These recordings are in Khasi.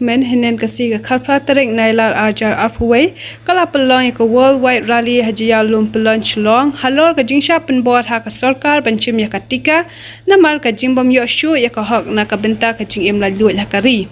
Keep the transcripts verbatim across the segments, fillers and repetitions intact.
Men hynnin ka sngi ka khatphra tarik Nailar arhajar arphew wei, ka la pynlong ïa ka World Wide Rally ha Jaiaw Lum Pyllun Shillong, halor ka jingshah pynbor ha ka sorkar ban shim ïa ka tika, namar ka jingbym ïoh shuh ïa ka hok na ka bynta ka jingim laitluid ha ka ri.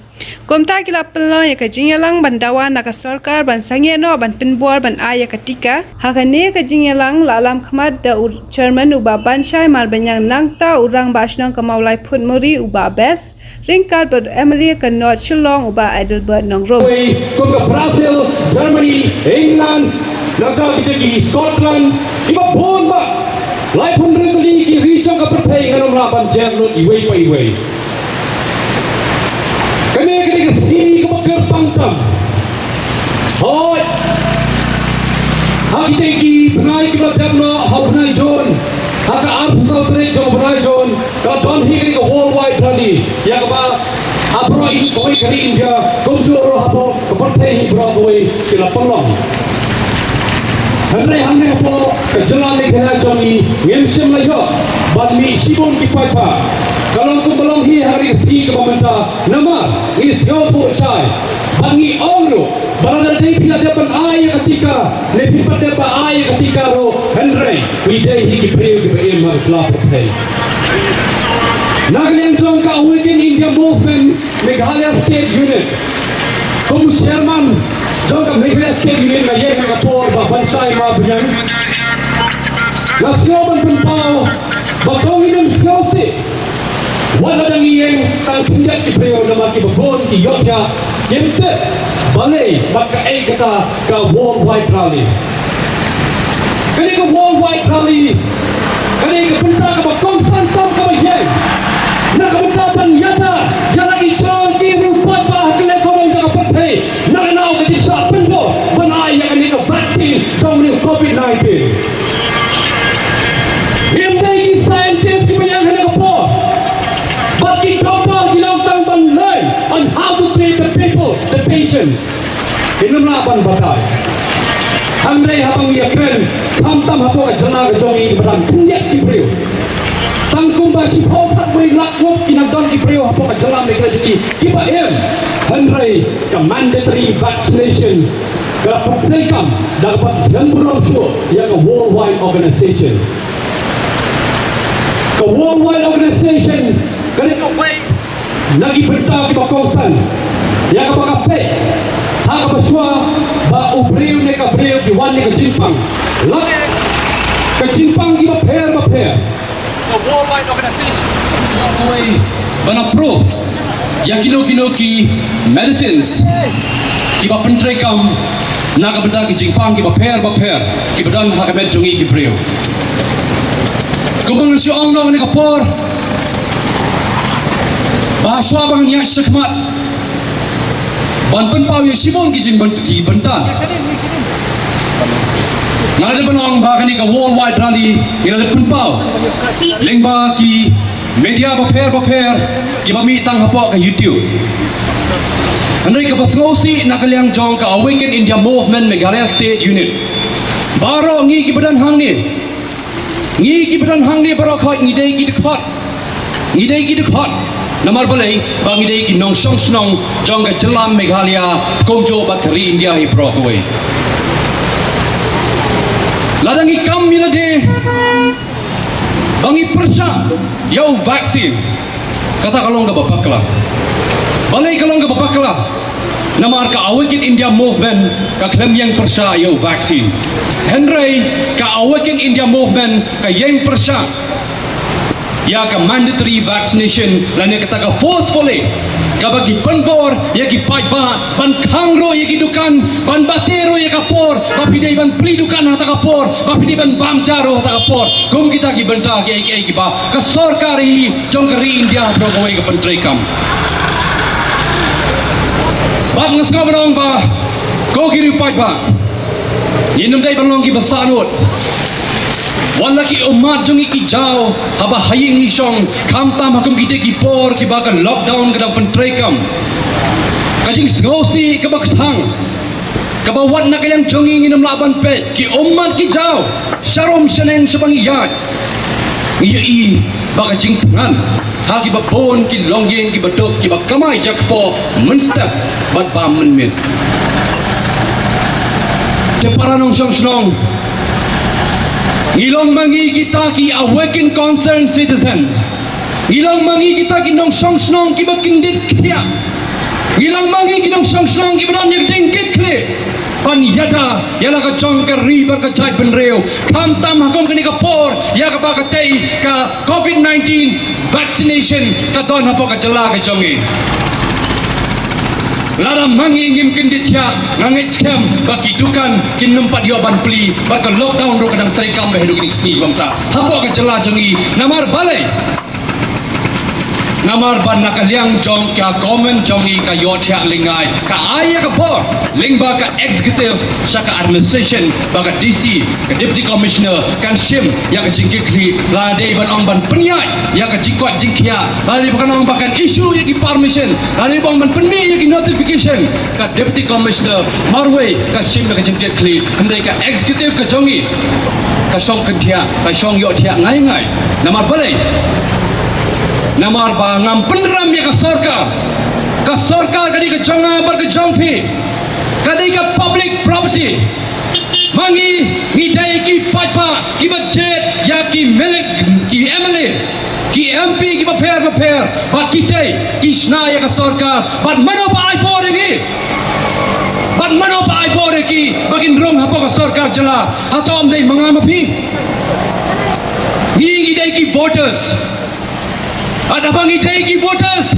Kumta ki la pynlong ïa ka jingïalang ban dawa na ka sorkar ban sangeh noh ban pynbor ban ai ïa ka tika. Ha kane ka jingïalang la lam khmat da u chairman u Bah Banshai Marbaniang, nangta u rangbah shnong ka Mawlai Phutmuri u Bah Best, ryngkat bad u M L A ka North Shillong u Bah Adelbert Nongrum. Wei, kum ka Brazil, Germany, England, nangta kita ki Scotland, kiba bun bah. Laiphew hynriew tylli ki ri jong ka pyrthei ngan ym lah ban jer lut iwei pa iwei. Kane ka dei ka sngi kaba kyrpang tam. Hooid. Ha kitei ki bnai kiba dep noh, ha u bnai June, ha ka arphew saw tarik jong u bnai June, ka don hi kane ka World Wide Rally, ïa kaba ha baroh kawei ka ri India, kumjuh ruh hapoh ka pyrthei hi baroh kawei ki la pynlong. Hynrei hangne hapoh ka jylla Meghalaya jong ngi, ngim shym la ïoh ban mih shibun ki paidbah. Ka long kumba long hi ha kane ka sngi kaba mynta, namar ngi sngewthuh shai bad ngi ong ruh ba lada dei phi la dep ban ai ïa ka tika, ne phim pat dep ban ai ïa ka tika ruh, hynrei ngi dei hi ki briew kiba im ha ka sla pyrthei. Na ka liang jong ka Awaken India Movement Meghalaya State Unit, kum u chairman jong ka Meghalaya State Unit, nga ïeng ha ka por Bah Banshai Marbaniang. Nga sngew ban pynpaw ba to ngin sngewsih wat lada ngi ïeng tang khyndiat ki briew, namar kiba bun ki ïohthiah, kim tip balei bad kaei kata ka World Wide Rally. Kane ka World Wide Rally, kane ka bynta kaba kongsan tam kaba ïeng, na ka bynta ban ïada ïa la ki jong ki riew paidbah ha ka lehkhabar jong ka pyrthei, na ka daw ka jingshah pynbor ban ai ïa kane ka vaccine jong u Covid nineteen. Ngim dei ki scientist kiba ïeng ha kane ka por, bad ki doktor ki long tang ban learn on how to treat the people, the patient. Ngim lah ban batai. Hynrei haba ngi ïakren, khamtam hapoh ka jylla ka jong ngi, ba dang khyndiat ki briew, tang kumba shiphew phra wei lak ngut ki nang don ki briew hapoh ka jylla Meghalaya jong ngi kiba im. Hynrei ka mandatory vaccination ka la pyntreikam da kaba khlem burom shuh ïa ka World Wide Organization. Ka World Wide Organization ka dei kawei na ki bynta kiba kongsan ïa kaba ka peit ha kaba shuwa ba u briew ne ka briew ki wan ne ka jingpang, lane ka jingpang kiba pher ba pher. Ka World Wide Organization kawei ban approve ïa kino kino ki medicines kiba pyntreikam na ka bynta ki jingpang kiba pher ba pher kiba don ha ka met jong ngi ki briew. Kumba ngan shu ong noh ha kane ka por, ba shuwa ba ngan ïaid shakhmat ban pynpaw ïa shibun ki jingbynt-, ki bynta, nga la dep ban ong ba kane ka World Wide Rally ngi la dep pynpaw lyngba ki media bapher bapher kiba mih tang hapoh ka YouTube. Hynrei kaba sngewsih na ka liang jong ka Awaken India Movement Meghalaya State Unit, baroh ngi kiba don hangne, ngi kiba don hangne baroh khoit ngi dei ki dkhot. Ngi dei ki dkhot namar balei? Ba ngi dei ki nongshong shnong jong ka jylla Meghalaya kumjuh bad ka ri India hi baroh kawei. Lada ngi kam ïa lade ba ngi pyrshah ïa u vaccine, kata ka long kaba bakla. Balei ka long kaba bakla? Namar ka Awaken India Movement ka khlem ïeng pyrshah ïa u vaccine. Hynrei ka Awaken India Movement ka ïeng pyrshah ïa ka mandatory vaccination lane kata ka forcefully, kaba ki pynbor ïa ki paidbah ban khang ruh ïa ki dukan, ban bate ruh ïa ka por ba phi dei ban plie dukan ha kata ka por, ba phi dei ban bam ja ruh ha kata ka por. Kum kita ki bynta kiei kiei kiba ka sorkar hi jong ka ri India baroh kawei ka pyntreikam. Bad nga sngewbha ban ong ba ko ki riew paidbah, ngin ym dei ban long kiba sahnud. Wat la ki ummat jong ngi ki jaw haba ha ïing ngi shong, khamtam ha kum kita ki por kiba ka lockdown ka dang pyntreikam. Ka jingsngewsih kaba kthang kaba wat na ka liang jong ngi ngin ym lah ban peit, ki ummat ki jaw sharum shaneng shaba ngi ïaid, ngi ïohi ba ka jingthngan ha kiba bun ki longïing kiba duk kiba kamai jakpoh mynstep bad ba mynmiet. Te para nongshong shnong, ngi long ma ngi kita ki awakened concerned citizens. Ngi long ma ngi kita ki nongshong shnong kiba kyndit kthiah. Ngi long ma ngi ki nongshong shnong kiba don ïa ka jingkitkhlieh ban ïada ïa la ka jong ka ri bad ka jaitbynriew, khamtam ha kum kane ka por ïa kaba ka tei ka covid nineteen vaccination ka don hapoh ka jylla ka jong ngi. Lada ma ngi ngim kyndit kthiah, nga ngeit skhem ba ki dukan kin ym pat ïoh ban plie bad ka lockdown ruh ka dang treikam bha haduh kine ki sngi ba mynta hapoh ka jylla jong ngi. Namar balei? Namar ba na ka liang jong ka government jong ngi ka ïohthiah lyngngai, ka ai ïa ka bor lyngba ka executive sha ka administration ba ka D C, ka deputy commissioner kan shim ïa ka jingkitkhlieh, lada dei ban ong ban pynïaid ïa ka jingkoit jingkhiah, lada dei ban ong ba kan issue ïa ki permission, lada dei ban ong ban pynmih ïa ki notification, ka deputy commissioner marwei ka shim ïa ka jingkitkhlieh, hynrei ka executive ka jong ngi ka shong kynthiah, ka shong ïohthiah ngai ngai. Namar balei? Namar ba ngam pynrem ïa ka sorkar. Ka sorkar ka dei ka jong nga bad ka jong phi. Ka dei ka public property. Ma ngi ngi dei ki paidbah kiba jied ïa ki M L A, ki M L A, ki M P kiba pher bapher, bad kitei ki shna ïa ka sorkar. Bad mano ba ai bor ïa ngi? Bad mano ba ai bor ïa ki ba kin rung hapoh ka sorkar jylla? Hato ym dei ma nga ma phi? Ngi ngi dei ki voters. Bad haba ngi dei ki voters,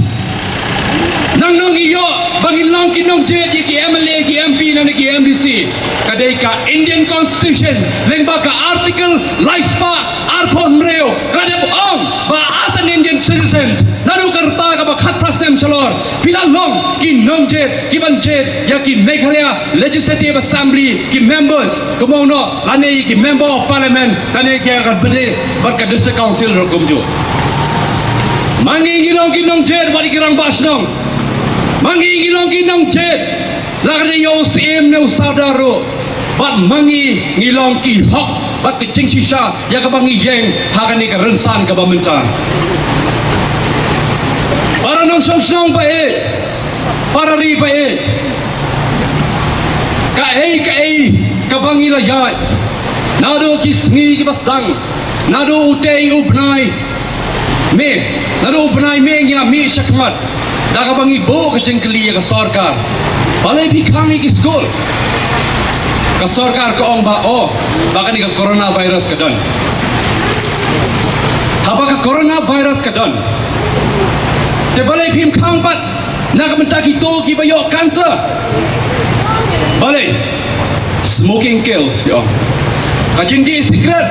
nangno ngi ïoh ba ngin long ki nongjied ïa ki M L A, ki M P ne ki M D C? Ka dei ka Indian Constitution lyngba ka Article laispah arphew hynriew ka dep ong ba as an Indian citizens, naduh ka rta kaba khatphra snem shalor, phi la long ki nongjied kiban jied ïa ki Meghalaya Legislative Assembly, ki members, kumno lane ki member of parliament, lane ki ka bede bad ka district council ruh kumjuh. Ma ngi ngi long ki nongjied bad ki rangbah shnong. Ma ngi ngi long ki nongjied, la ka dei ïa u Syiem ne u Sardar ruh. Bad ma ngi ngi long ki hok bad ki jingshisha ïa kaba ngi ïeng ha kane ka rynsan kaba mynta. Para nongshong shnong ba ïeit, para ri ba ïeit, kaei kaei kaba ngi la ïaid, naduh ki sngi kiba sdang, naduh utei u bnai May, naduh u bnai May ngi la mih shakhmat da kaba ngi buh ka jingkylli ïa ka sorkar, balei phi khang ïa ki skul? Ka sorkar ka ong ba, oh, ba kane ka coronavirus ka don. Haba ka coronavirus ka don, te balei phim khang pat na ka bynta kito kiba ïoh cancer? Balei? Smoking kills, ki ong. Ka jingdih sikret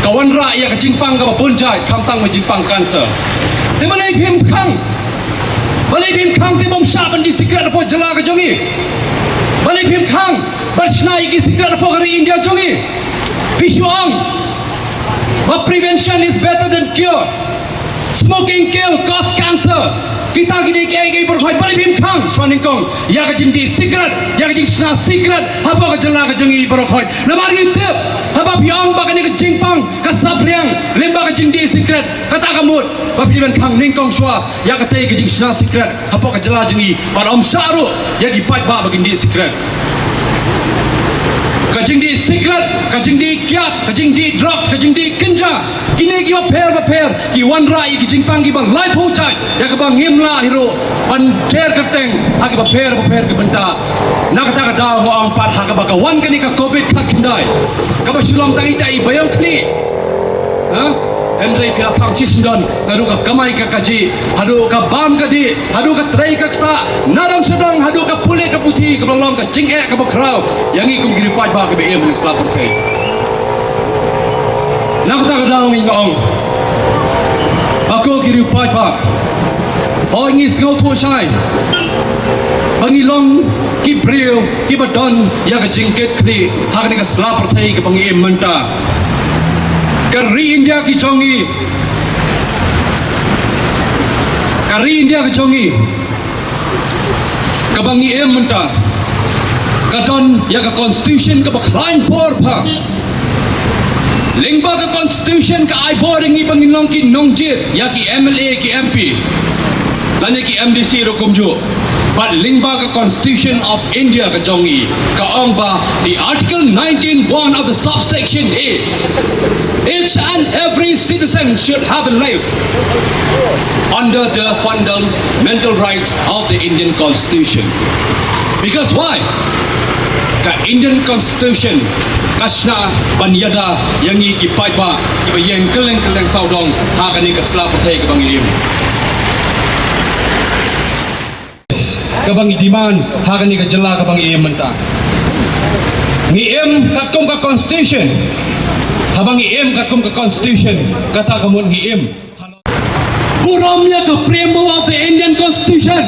ka wanrah ïa ka jingpang kaba bun jait, khamtam ka jingpang cancer. Te balei phim khang? Balei phim khang te bym shah ban dih sikret hapoh jylla ka jong ngi? Balei phim khang ban shna ïa ki sikret hapoh ka ri India jong ngi? Phi shu ong ba prevention is better than cure. Smoking kill cause cancer. Kita ki dei kiei kiei baroh khoit, balei phim khang shuwa nyngkong ïa ka jingdih sikret, ïa ka jingshna sikret hapoh ka jylla ka jong ngi baroh khoit? Namar ngi tip haba phi ong ba kane ka jingpang ka saphriang lyngba ka jingdih sikret, kata ka mut ba phi dei ban khang nyngkong shuwa ïa katei ka jingshna sikret hapoh ka jylla jong ngi, bad ym shah ruh ïa ki paidbah ba kin dih sikret. Ka jingdih sikret, ka jingdih kiad, ka jingdih drugs, ka jingdih kynja, kine kiba pher bapher ki wanrah ïa ki jingpang kiba laiphew jait, ïa kaba ngim lah hi ruh ban jer kyrteng ha kiba pher bapher ki bynta. Na kata ka daw nga ong pat, ha kaba ka wan kane ka covid khatkhyndai, kaba shu long tang ita i ba ïong khlieh, ha? Hynrei phi la khang shisyndon, naduh ka kamai ka kajih, haduh ka bam ka dih, haduh ka trei ka ktah, na dong sha dong, haduh ka pule ka puthi, kaba long ka jingeh kaba khraw ïa ngi kum ki riewpaidbah kiba im ha sla pyrthei. Na kata ka daw ngi nga ong ba ko ki riewpaidbah, hooid ngi sngewthuh shai ba ngi long ki briew kiba don ïa ka jingkitkhlieh ha kane ka sla pyrthei kaba ngi im mynta. Ka ri India ka jong ngi, ka ri India ka jong ngi kaba ngi im mynta, ka don ïa ka constitution kaba khlaiñ por bha. Lyngba ka constitution ka ai bor ïa ngi ba ngin long ki nongjied, ïa ki M L A, ki M P, lane ki M D C ruh kumjuh. Bad lyngba ka constitution of India ka jong ngi, ka ong ba the article nineteen one of the subsection A, each and every citizen should have a life under the fundamental rights of the Indian constitution. Because why? Ka Indian constitution ka shna ban ïada ïa ngi ki paidbah kiba ïeng kylleng kylleng sawdong ha kane ka sla pyrthei kaba ngi im. Kaba ngi demand ha kane ka jylla kaba ngi im mynta. Ngi im katkum ka constitution. Haba ngi im katkum ka constitution, kata ka mut ngi im. Burom ïa ka preamble of the Indian Constitution.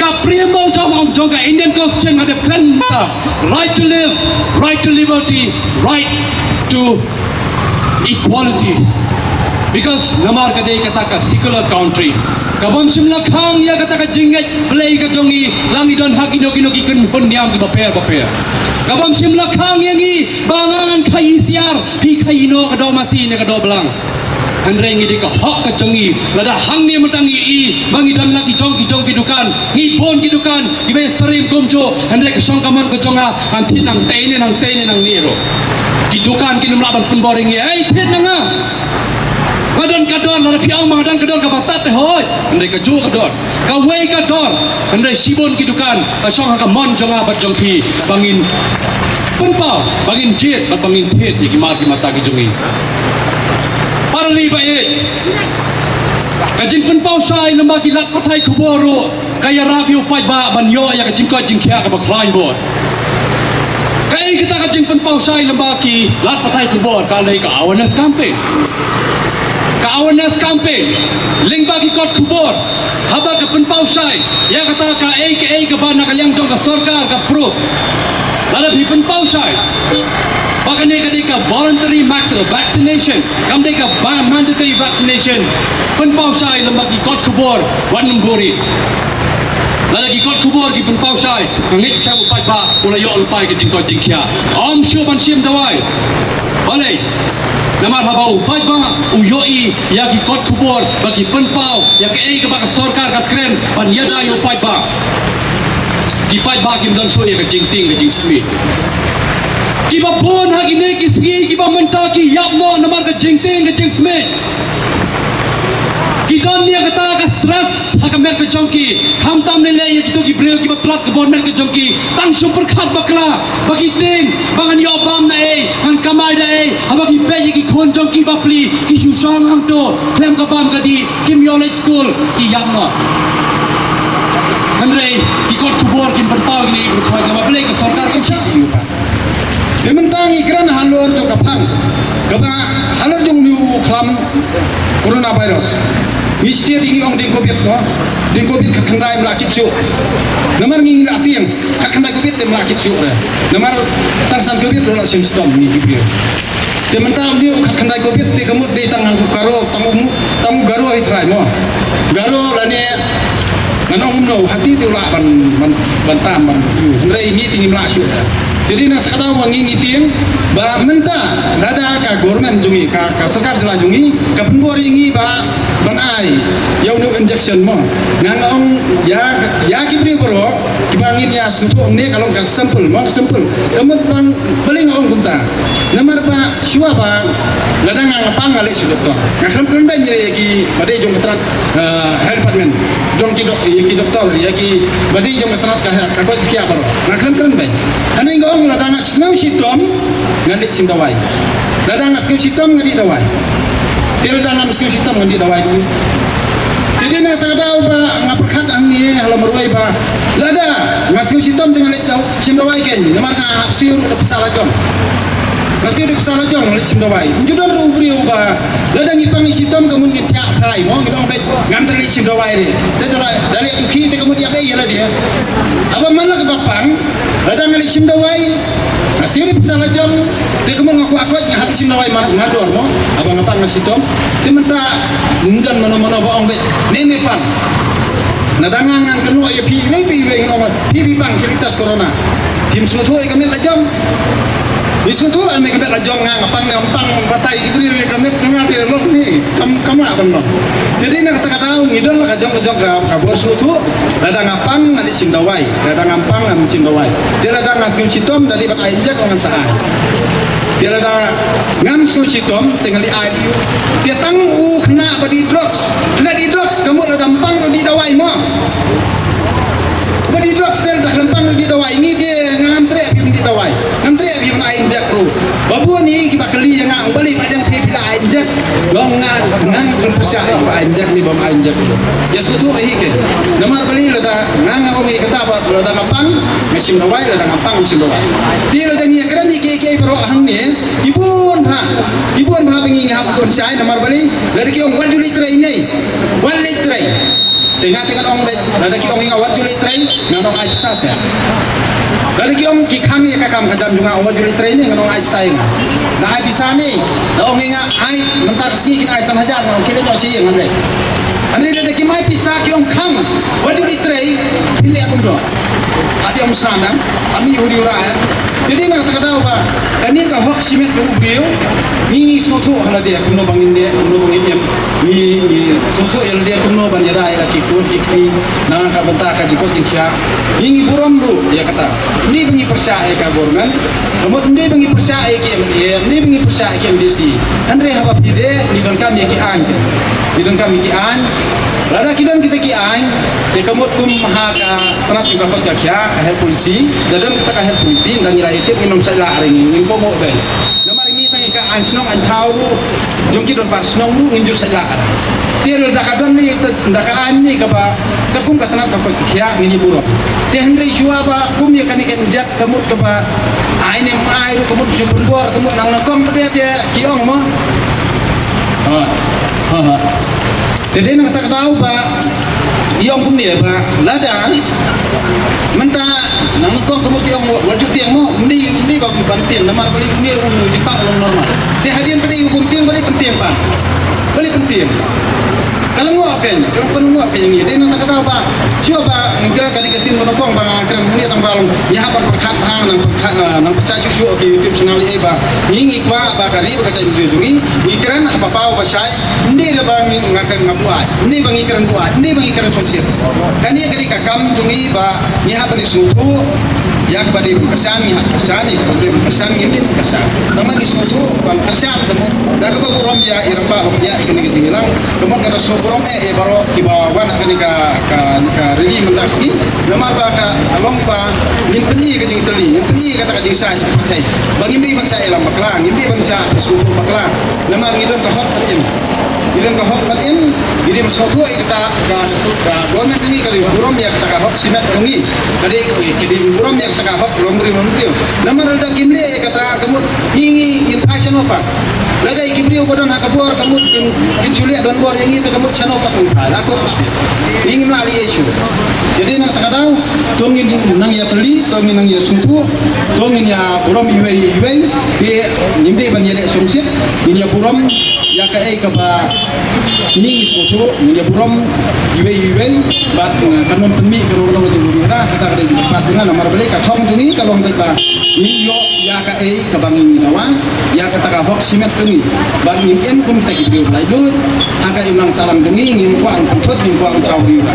Ka preamble jong, jong ka Indian Constitution ka dep kren ba right to live, right to liberty, right to equality. Because namar ka dei kata ka secular country, ka bym shym la khang ïa kata ka jingngeit Blei ka jong ngi, la ngi don ha kino kino ki khun niam kiba pher ba pher. Ka bym shym la khang ïa ngi ba nga ngan kha ïa siar, phi kha ïa no, ka doh masi ne ka doh blang. Hynrei ngi dei ka hok ka jong ngi, lada hangne mynta ngi i ba ngi don la ki jong ki jong ki dukan, ngi bun ki dukan kiba ïa syriem kumjuh, hynrei ka shong ka mon ka jong nga, ngan thied nangtei ne nangtei ne nangne ruh. Ki dukan kin ym lah ban pynbor ïa ngi, ei, thied na nga. Nga don ka dor, lada phi ong ba nga don ka dor kaba tad te hooid, hynrei kajuh ka dor. Kawei ka dor, hynrei shibun ki dukan ka shong ha ka mon jong nga bad jong phi, ba ngin pynpaw, ba ngin jied bad ba ngin thied ïa ki mar ki mata ki jong ngi. Para ri ba ïeit, ka jingpynpaw shai lyngba ki lad pathai khubor ruh ka ïarap ïa u paidbah ban ïoh ïa ka jingkoit jingkhiah kaba khlaiñ bor. Kaei kata ka jingpynpaw shai lyngba ki lad pathai khubor? Ka dei ka awareness campaign. Ka awareness campaign lyngba ki kot khubor. Haba ka pynpaw shai ïa kata kaei kaei kaba na ka liang jong ka sorkar ka proof. Lada phi pynpaw shai ba kane ka dei ka voluntary max-, vaccination, kam dei ka ba-, mandatory vaccination, pynpaw shai lyngba ki kot khubor wat nym buhrieh. Lada ki kot khubor ki pynpaw shai, nga ngeit skhem u paidbah u la ïoh lypa ïa ka jingkoit jingkhiah. Ym shuh ban shim dawai. Balei? Namar haba u paidbah u ïohi ïa ki kot khubor ba ki pynpaw ïa kaei kaba ka sorkar ka kren ban ïada ïa u paidbah, ki paidbah kim don shuh ïa ka jingtieng ka jingsmit. Kiba bun ha kine ki sngi kiba mynta ki ïap noh namar ka jingtieng ka jingsmit. Ki don ïa kata ka stress ha ka met ka jong ki. Khamtam lei lei ïa kito ki briew kiba tlot ka bor met ka jong ki, tang shu pyrkhat bakla ba ki tieng ba ngan ïoh bam na ei, ngan kamai da ei. Haba ki peit ïa ki khun jong ki bapli ki shu shong hangto khlem ka bam ka dih, kim ïoh leit skul, ki ïap noh. Hynrei ki kot khubor kim pynpaw ïa kine ki briew, namar balei? Ka sorkar ka shah. Te mynta ngi kren halor jong ka phang kaba halor jong une u khlam coronavirus. Ngi stet ngi ong ding covid, no? Ding covid khatkhyndai ym lah kit shuh. Namar ngi ngi la tieng khatkhyndai covid te ym lah kit shuh re. Namar tang san covid ruh la shim shitom ngi ki briew. Te mynta ym dei u khatkhyndai covid te ka mut dei tang u Garo, tang u, tang u Garo hi trai mo. Garo lane ngan ong kumno, hati te u lah ban, ban, ban tam ban. Hynrei ngi te ngim lah shuh. Te dei na kata ka daw ba ngi ngi tieng ba mynta lada ka government jong ngi, ka, ka sorkar jylla jong ngi ka pynbor ïa ngi ba ban ai ïa une u injection mo. Nga nga ong ïa, ïa ki briew baroh kiba ngin ïa sngewthuh, ne ka long ka simple mo, ka simple. Ka mut ba balei nga ong kumta? Namar ba shuwa ba lada nga nga pang nga leit sha doktor, nga khlem kren beiñ ïa ki ba dei jong ka tnat, eh, health department, jong ki dok-, ïa ki doktor, ïa ki ba dei jong ka tnat ka, ka koit ka khiah baroh, nga khlem kren beiñ. Hynrei nga ong lada nga sngew shitom ngan leit shim dawai. Lada nga sngew shitom ngan dih dawai. Te lada ngam sngew shitom ngan dih dawai ruh. Te dei na kata ka daw ba nga pyrkhat hangne ha la marwei ba lada nga sngew shitom te ngan leit daw shim dawai kein, namar nga hap siew ruh da pisa la jong. Nga siew da pisa la jong ngan leit shim dawai. Ym ju don ruh u briew ba lada ngi pang ngi shitom ka mut ngi thiah tharai mo, ngi ong beit ngam treh leit shim dawai re. Te da la, da leh dukhi te ka mut ïa kaei ïa lade. Haba man la kaba pang, lada nga leit shim dawai, nga siew da pisa la jong, te ka mut nga kwah koit nga hap leit shim dawai mar, mardor mo. Haba nga pang nga shitom, te mynta ym don mano mano ba ong beit me me pang. Lada nga ngan kynnoh ïa phi iwei pa iwei ngan ong phi phi pang, phi leit test corona. Phim sngewthuh ïa ka met la jong. Sngewthuh, ame ka met la jong nga, nga pang ne ym pang, batai ki briew ïa ka met ka nga te long ni. Kam, kam lah ban long. Te dei na kata ka daw ngi don la ka jong ka jong ka, ka bor sngewthuh. Lada nga pang nga dei shim dawai, lada ngam pang ngam shim dawai. Te lada nga sngew shitom da dei ban ai injek ngan sa ai. Te lada ngam sngew shitom te nga dei ai dei u. Te tang u khynnah ba dei drugs, khynnah dei drugs ka mut lada ym pang ruh dei dawai mo. Ba dei drugs te lada ym pang ruh dei dawai, ngi te ngam treh phi ban dei dawai. Ngam treh phi ban ai injek ruh. Ba bun hi kiba kylli ïa nga, balei ba dang phi phi la ai injek. Long nga, nga khlem pyrshah ïa kiba ai injek ne bym ai injek ruh. Ïa sngewthuh hi ke. Namar balei lada nga, nga ong ïa kata ba lada nga pang nga shim dawai, lada nga pang nga shim dawai. Te lada ngi ïa kren ïa kiei kiei baroh hangne, ki bun bha, ki bun bha ba ngi ngi hap pynshai namar balei lada ki ong wat ju leit trei ne, wat leit trei. Te nga te ngan ong beit, lada ki ong ïa nga wat ju leit trei, ngan ong ai pisa seh. Lada ki ong ki khang ïa ka kam ka jam jong nga, ong wat ju leit trei ne, ngan ong ai pisa ïa nga. Da ai pisa ne, da ong ïa nga ai, mynta ka sngi kin ai san hajar, ngan ong khie leit noh sha ïing, ngan leit. Hynrei lada kim ai pisa, ki ong khang wat ju leit trei, phin leh kumno? Ym sam em, ym ïoh ïoh ra em. Te dei na kata ka daw ba kane ka hok shimet ka u briew, ngi ngi sngewthuh ha lade kumno ba ngin leh, kumno ba ngin im. Ngi, ngi sngewthuh ïa lade kumno ban ïada ïa la ki khun ki kti na ka bynta ka jingkoit jingkhiah. Ngi ngi burom ruh ïa kata. Ym dei ba ngi pyrshah ïa ka government, ka mut ym dei ba ngi pyrshah ïa ki M L A, ym dei ba ngi pyrshah ïa ki M D C. Hynrei haba phi dei, ngi donkam ïa ki aiñ. Ngi donkam ïa ki aiñ. Lada ki don kita ki aiñ, te ka mut kum ha ka tnat jong ka koit ka khiah, ka health policy, da don kata ka health policy, ynda ngi la ïa tip ngin ym sait lah re ngi, ngin kohnguh beit. Namar ngi tang ïa ka aiñ shnong aiñ thaw ruh, jong ki dorbar shnong ruh ngim ju sait lah re. Te lada ka don ne, da ka aiñ ne kaba katkum ka tnat ka koit ka khiah ngin ïa burom. Te hynrei shuwa ba kum ïa kane ka injek ka mut kaba ai ne ym ai ruh ka mut shu pynbor ka mut nang nyngkong pat te ki ong mo. Ha. Ha ha. Te dei na kata ka daw ba i ong kumne ba lada mynta nang nyngkong ka mut i ong wat ju tieng mo, ym dei, ym dei ba ban tieng namar ba dei une u jingpang u long normal. Te hadien ba dei u bym tieng ba dei pyntieng pat. Ba dei pyntieng. Ka la nguh kein, ka la pynguh kein ngi. Dei na kata ka daw ba shuwa ba ngi kren ka dei ka sien ba nyngkong ba nga kren hangne tang ba long ngi hap ban pyrkhat bha nang pyrkhat, ah, nang pyrshah shuh shuh ki YouTube channel eh ba ngi ngi kwah ba ka ri ba ka jaitbynriew jong ngi ngi kren ha ba paw ba shai. Ym dei re ba ngi nga kren nga buaid, ym dei ba ngi kren buaid, ym dei ba ngi kren shongshit. Kane ka dei ka kam jong ngi ba ngi hap ban sngewthuh ïa kaba dei ban kyrshan ngi hap kyrshan, ïa kaba dei ban kyrshan ngim dei ban kyrshan. Tangba ngi sngewthuh ban kyrshan ka mut da kaba burom ïa i rangbah ba pynïaid ïa kane ka jingïalang. Ka mut nga da sngewburom eh ïa baroh kiba wan ha kane ka, ka, ka rally mynta ka sngi. Namar ba ka long ba ngin pyni ka jingtylli, ngin pyni kata ka jingshai sha ka pyrthei ba ngim dei ban shah ïalam bakla, ngim dei ban shah sngewthuh bakla. Namar ngi don ka hok ban im. Ngi don ka hok ban im, ngi dei ban sngewthuh ïa kata ka, ka government jong ngi ka dei burom ïa kata ka hok shimet jong ngi. Ka dei, ka dei burom ïa kata ka hok longbriew longbriew. Namar lada kim leh ïa kata ka mut ngi ngi ngin phai shano pat. Lada ïa ki briew ba don ha ka bor ka mut kin, kin shu leh don bor ïa ngi te ka mut shano pat ngin phai. La ka hok shimet. Ngi ngim lah leh issue. Jadi na kata ka daw to ngin nang ïatylli, to ngin nang ïasngewthuh, to ngin ïaburom iwei iwei. Te ngim dei ban ïaleh shongshit, ngin ïaburom ïa kaei kaba ngi ngi sngewthuh, ngin ïaburom iwei iwei bad, eh, kan ym pynmih, kan ym long ka jingmut ïa kata ka dei jingpynpaw jong nga namar balei ka thong jong ngi ka long beit ba ngin ïoh ïa kaei kaba ngi ngi dawa, ïa kata ka hok shimet jong ngi bad ngin im kum kita ki briew ba laitluid ha ka imlang sahlang jong ngi, ngim kwah ban pynthut, ngim kwah ban thaw briew ka.